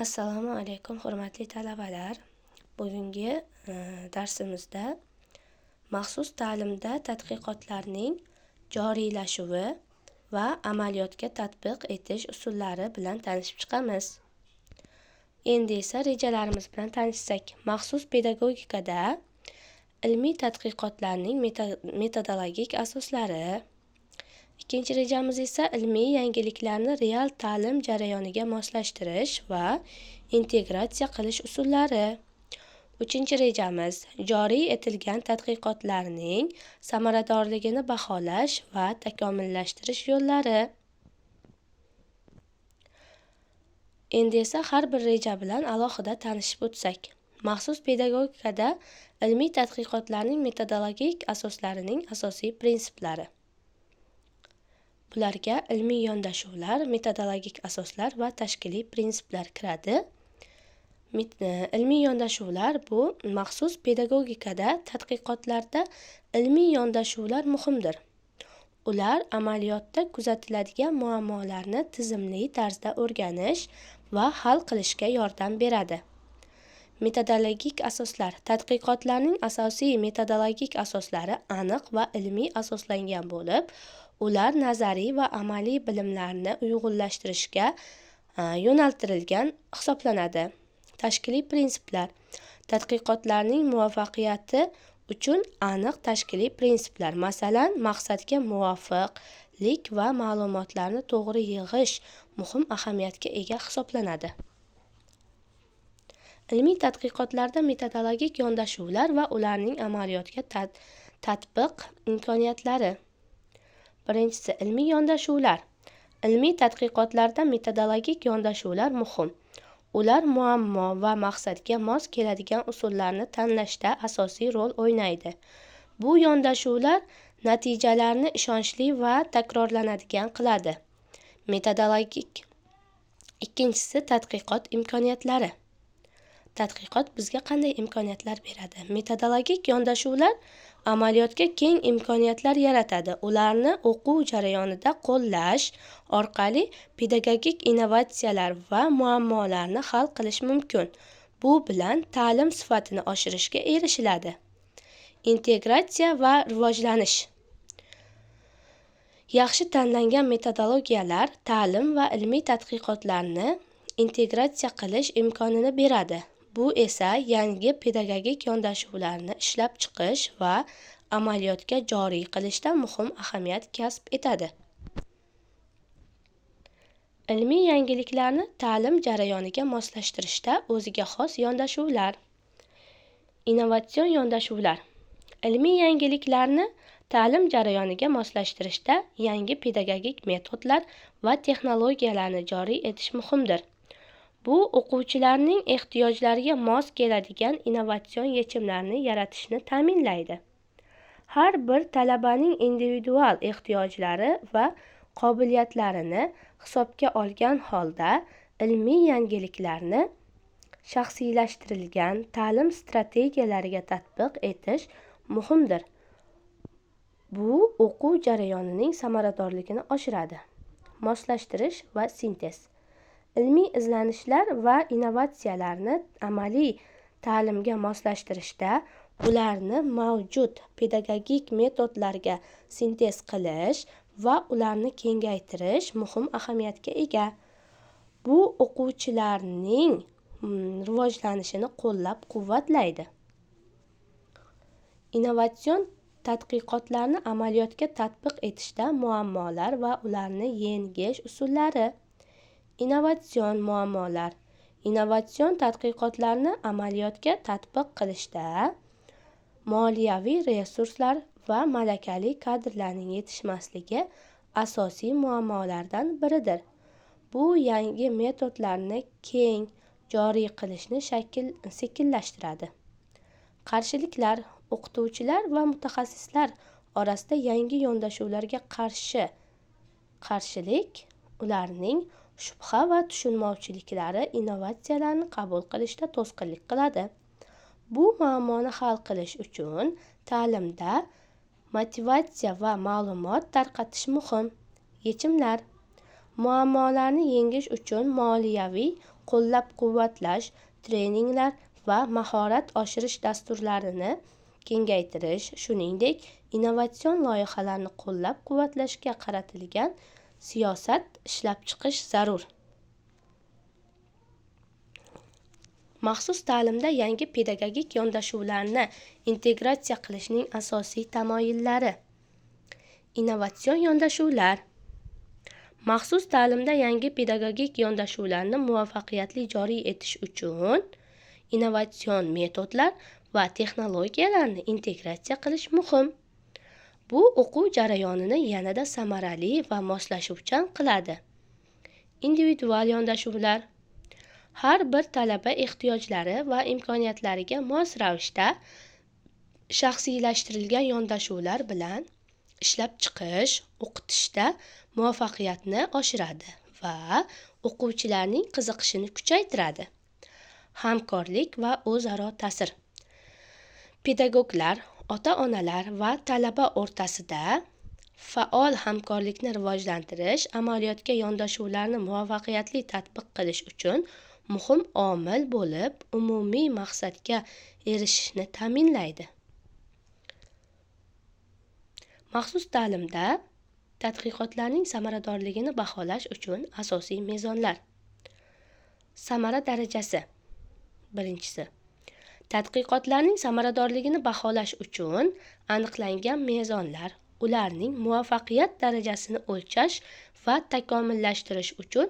Assalomu alaykum, hurmatli talabalar. Bugungi darsimizda maxsus ta'limda tadqiqotlarning joriylashuvi va amaliyotga tatbiq etish usullari bilan tanishib chiqamiz. Endi esa rejalarimiz bilan tanishsak, maxsus pedagogikada ilmiy tadqiqotlarning metodologik asoslari. Ikkinchi rejamiz esa ilmiy yangiliklarni real ta'lim jarayoniga moslashtirish va integratsiya qilish usullari. Uchinchi rejamiz joriy etilgan tadqiqotlarning samaradorligini baholash va takomillashtirish yo'llari. Endi esa har bir reja bilan alohida tanishib o'tsak. Maxsus pedagogikada ilmiy tadqiqotlarning metodologik asoslarining asosiy prinsiplari. Bularga ilmiy yondashuvlar, metodologik asoslar va tashkiliy prinsiplar kiradi. Ilmiy yondashuvlar bu maxsus pedagogikada tadqiqotlarda ilmiy yondashuvlar muhimdir. Ular amaliyotda kuzatiladigan muammolarni tizimli tarzda o'rganish va hal qilishga yordam beradi. Metodologik asoslar. Tadqiqotlarning asosiy metodologik asoslari aniq va ilmiy asoslangan bo'lib, ular nazariy va amaliy bilimlarni uyg'unlashtirishga yo'naltirilgan hisoblanadi. Tashkiliy prinsiplar. Tadqiqotlarning muvaffaqiyati uchun aniq tashkiliy prinsiplar, masalan, maqsadga muvofiqlik va ma'lumotlarni to'g'ri yig'ish muhim ahamiyatga ega hisoblanadi. Ilmiy tadqiqotlarda metodologik yondashuvlar va ularning amaliyotga tatbiq imkoniyatlari. Birinchisi, ilmiy yondashuvlar. Ilmiy tadqiqotlarda metodologik yondashuvlar muhim. Ular muammo va maqsadga mos keladigan usullarni tanlashda asosiy rol o'ynaydi. Bu yondashuvlar natijalarni ishonchli va takrorlanadigan qiladi. Metodologik. Ikkinchisi, tadqiqot imkoniyatlari. Tadqiqot bizga qanday imkoniyatlar beradi? Metodologik yondashuvlar amaliyotga keng imkoniyatlar yaratadi. Ularni o'quv jarayonida qo'llash orqali pedagogik innovatsiyalar va muammolarni hal qilish mumkin. Bu bilan ta'lim sifatini oshirishga erishiladi. Integratsiya va rivojlanish. Yaxshi tanlangan metodologiyalar ta'lim va ilmiy tadqiqotlarni integratsiya qilish imkonini beradi. Bu esa yangi pedagogik yondashuvlarni ishlab chiqish va amaliyotga joriy qilishda muhim ahamiyat kasb etadi. Ilmiy yangiliklarni ta'lim jarayoniga moslashtirishda o'ziga xos yondashuvlar. Innovatsion yondashuvlar. Ilmiy yangiliklarni ta'lim jarayoniga moslashtirishda yangi pedagogik metodlar va texnologiyalarni joriy etish muhimdir. Bu o'quvchilarning ehtiyojlariga mos keladigan innovatsion yechimlarni yaratishni ta'minlaydi. Har bir talabaning individual ehtiyojlari va qobiliyatlarini hisobga olgan holda ilmiy yangiliklarni shaxsiylashtirilgan ta'lim strategiyalariga tatbiq etish muhimdir. Bu o'quv jarayonining samaradorligini oshiradi. Moslashtirish va sintez. Ilmiy izlanishlar va innovatsiyalarni amaliy ta'limga moslashtirishda ularni mavjud pedagogik metodlarga sintez qilish va ularni kengaytirish muhim ahamiyatga ega. Bu o'quvchilarning rivojlanishini qo'llab-quvvatlaydi. Innovatsion tadqiqotlarni amaliyotga tatbiq etishda muammolar va ularni yengish usullari. Innovatsion muammolar. Innovatsion tadqiqotlarni amaliyotga tatbiq qilishda moliyaviy resurslar va malakali kadrlarning yetishmasligi asosiy muammolardan biridir. Bu yangi metodlarni keng joriy qilishni sekinlashtiradi. Qarshiliklar. O'qituvchilar va mutaxassislar orasida yangi yondashuvlarga qarshilik, ularning shubha va tushunmovchiliklari innovatsiyalarni qabul qilishda to'sqinlik qiladi. Bu muammoni hal qilish uchun ta'limda motivatsiya va ma'lumot tarqatish muhim. Yechimlar. Muammolarni yengish uchun moliyaviy qo'llab-quvvatlash, treninglar va mahorat oshirish dasturlarini kengaytirish, shuningdek, innovatsion loyihalarni qo'llab-quvvatlashga qaratilgan siyosat ishlab chiqish zarur. Maxsus ta'limda yangi pedagogik yondashuvlarni integratsiya qilishning asosiy tamoyillari. Innovatsion yondashuvlar. Maxsus ta'limda yangi pedagogik yondashuvlarni muvaffaqiyatli joriy etish uchun innovatsion metodlar va texnologiyalarni integratsiya qilish muhim. Bu o'quv jarayonini yanada samarali va moslashuvchan qiladi. Individual yondashuvlar. Har bir talaba ehtiyojlari va imkoniyatlariga mos ravishda shaxsiylashtirilgan yondashuvlar bilan ishlab chiqish o'qitishda muvaffaqiyatni oshiradi va o'quvchilarning qiziqishini kuchaytiradi. Hamkorlik va o'zaro ta'sir. Pedagoglar, ota-onalar va talaba o'rtasida faol hamkorlikni rivojlantirish amaliyotga yondashuvlarni muvaffaqiyatli tatbiq qilish uchun muhim omil bo'lib, umumiy maqsadga erishishni ta'minlaydi. Maxsus ta'limda tadqiqotlarning samaradorligini baholash uchun asosiy mezonlar. Samara darajasi. Birinchisi. Tadqiqotlarning samaradorligini baholash uchun aniqlangan mezonlar ularning muvaffaqiyat darajasini o'lchash va takomillashtirish uchun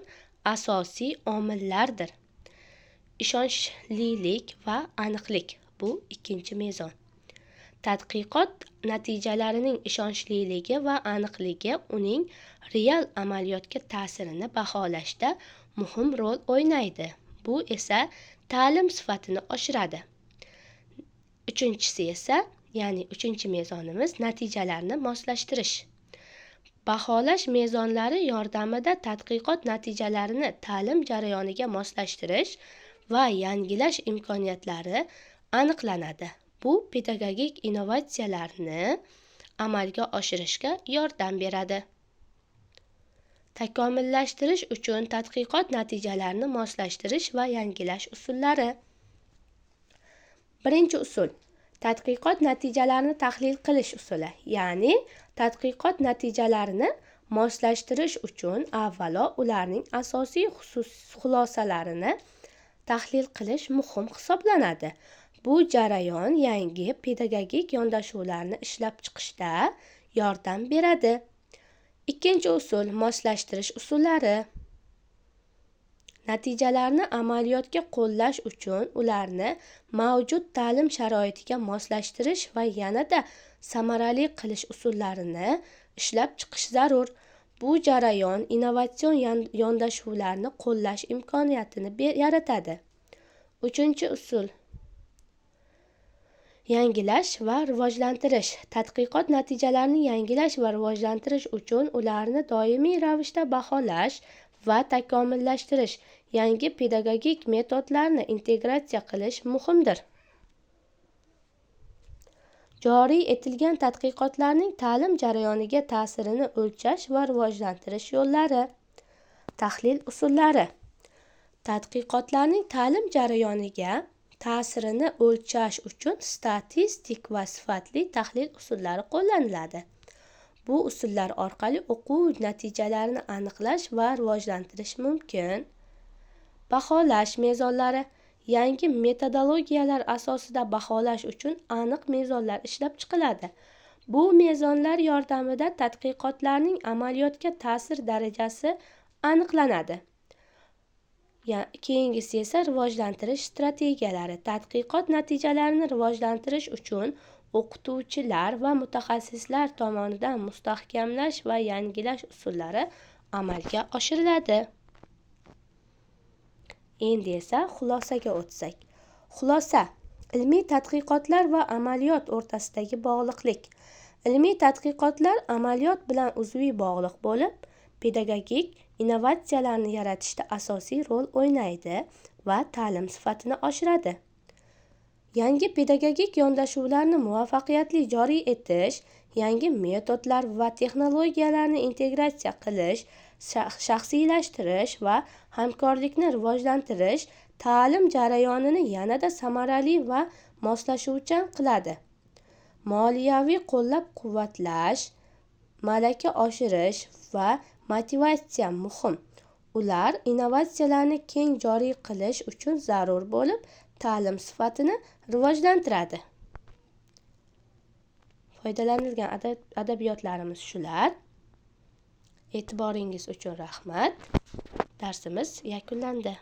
asosiy omillardir. Ishonchlilik va aniqlik bu ikkinchi mezon. Tadqiqot natijalarining ishonchliligi va aniqligi uning real amaliyotga ta'sirini baholashda muhim rol o'ynaydi. Bu esa ta'lim sifatini oshiradi. Uchinchisi esa, ya'ni uchinchi mezonimiz natijalarni moslashtirish. Baholash mezonlari yordamida tadqiqot natijalarini ta'lim jarayoniga moslashtirish va yangilash imkoniyatlari aniqlanadi. Bu pedagogik innovatsiyalarni amalga oshirishga yordam beradi. Takomillashtirish uchun tadqiqot natijalarini moslashtirish va yangilash usullari. Birinchi usul tadqiqot natijalarini tahlil qilish usuli. Ya'ni tadqiqot natijalarini moslashtirish uchun avvalo ularning asosiy xulosalarini tahlil qilish muhim hisoblanadi. Bu jarayon yangi pedagogik yondashuvlarni ishlab chiqishda yordam beradi. Ikkinchi usul moslashtirish usullari. Natijalarni amaliyotga qo'llash uchun ularni mavjud ta'lim sharoitiga moslashtirish va yanada samarali qilish usullarini ishlab chiqish zarur. Bu jarayon innovatsion yondashuvlarni qo'llash imkoniyatini yaratadi. Uchinchi usul yangilash va rivojlantirish. Tadqiqot natijalarini yangilash va rivojlantirish uchun ularni doimiy ravishda baholash va takomillashtirish, yangi pedagogik metodlarni integratsiya qilish muhimdir. Joriy etilgan tadqiqotlarning ta'lim jarayoniga ta'sirini o'lchash va rivojlantirish yo'llari. Tahlil usullari. Tadqiqotlarning ta'lim jarayoniga ta'sirini o'lchash uchun statistik va sifatli tahlil usullari qo'llaniladi. Bu usullar orqali o'quv natijalarini aniqlash va rivojlantirish mumkin. Baholash mezonlari. Yangi metodologiyalar asosida baholash uchun aniq mezonlar ishlab chiqiladi. Bu mezonlar yordamida tadqiqotlarning amaliyotga ta'sir darajasi aniqlanadi. Keyingisi esa rivojlantirish strategiyalari. Tadqiqot natijalarini rivojlantirish uchun o'qituvchilar va mutaxassislar tomonidan mustahkamlash va yangilash usullari amalga oshiriladi. Endi esa xulosaga o'tsak. Xulosa: ilmiy tadqiqotlar va amaliyot o'rtasidagi bog'liqlik. Ilmiy tadqiqotlar amaliyot bilan uzviy bog'liq bo'lib, pedagogik innovatsiyalarni yaratishda asosiy rol o'ynaydi va ta'lim sifatini oshiradi. Yangi pedagogik yondashuvlarni muvaffaqiyatli joriy etish, yangi metodlar va texnologiyalarni integratsiya qilish, Shaxsiylashtirish va hamkorlikni rivojlantirish ta'lim jarayonini yanada samarali va moslashuvchan qiladi. Moliyaviy qo'llab-quvvatlash, malaka oshirish va motivatsiya muhim. Ular innovatsiyalarni keng joriy qilish uchun zarur bo'lib, ta'lim sifatini rivojlantiradi. Foydalanilgan adabiyotlarimiz shular. E'tiboringiz uchun rahmat. Darsimiz yakunlandi.